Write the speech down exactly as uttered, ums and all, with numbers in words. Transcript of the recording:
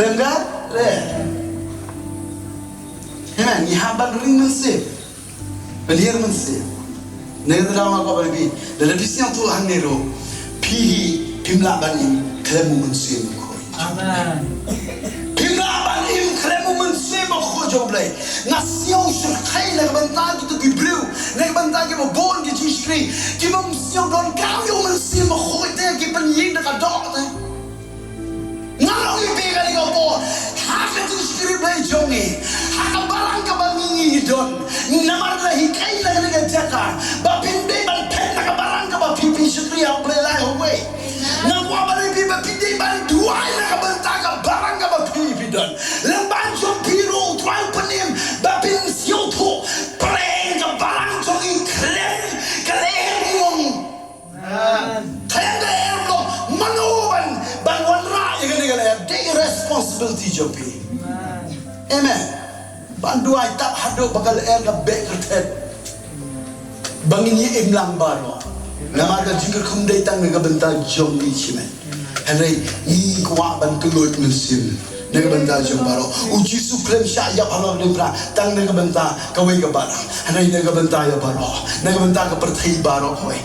Khlem ka lyer. Amen. Ngi hap ban ring mynsiem. Ban lyer mynsiem. Ngi da ma ko ba bi. Da la bi sngewthuh hangne ruh. Phi hi phim lah ban im khlem u Mynsiem Bakhuid. Amen. Phim lah ban im khlem u Mynsiem Bakhuid jong U Blei. Nga sngew shyrkhei na ka bynta kito ki briew, na ka bynta kiba bun ki jingshakri, kiba ym sngew donkam ïa u Mynsiem Bakhuid te, ki pynïeng da ka doh te. Nga ong ïa phi kane ka por, ha ka jingshakri Blei jong ngi, ha ka balang kaba ngi ngi don, namar la hikai na kane ka jaka ba phin dei ban phet na ka balang kaba phi phi shakri ha U Blei lai hawei. Nga kwah ban ong ïa phi ba phi dei ban duwai na ka bynta ka balang kaba phi phi don. Lem ban jong phi ruh U Trai u pynim ba phin sngewthuh pyrshah ka balang jong ngi khlem ka lyer mong. Khlem ka lyer mong. Mano ban, ban wanrah ïa kane ka lyer? Dei responsibility jong phi. Amen. Ban duwai tap haduh ba ka lyer ka beh kyrthet. Ba ngin ïa im lang baroh. Namar ka jingkyrkhu ym dei tang na ka bynta jong ngi shimet. Hynrei ngi kwah ban kylluid mynsiem na ka bynta jong baroh. U Jisu khlem shah ïap halor kane ka phra tang na ka bynta kawei ka balang. Hynrei na ka bynta ïa baroh. Na ka bynta ka pyrthei baroh kawei.